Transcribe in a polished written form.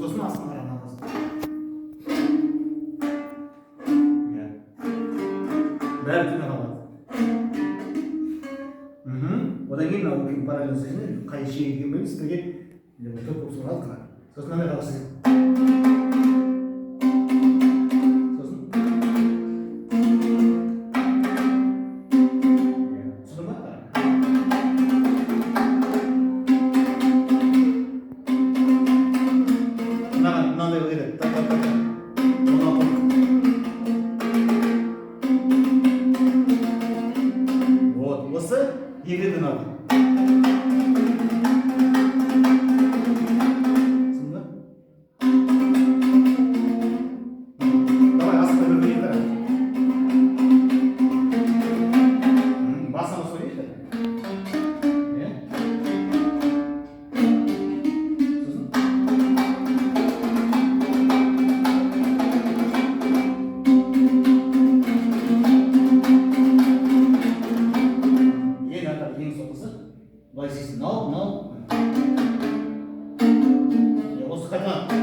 Сосын астына қарай мынаны. Иә. Бәрі төмен қалады. Одан кейін мынау параллельно істейсің, қай шегі екенін білмейміз, бірге төрт болып соғады, қара. Сосын мынандай қағаз істейсің. Сосын. Иә. Түсіндің ба? Қара. Мынаған мынандай қылып кетеді. Та та та та. 16. Вот, осы екі рет ұнады. Түсіндің ба? Давай асықпай бір көрейік, қара. Басынан осы ойнайық. Иә. Сосын. Ең ақыры, ең соңғысы былай істейсің. Мынау, мынау. Иә, осы қайталан.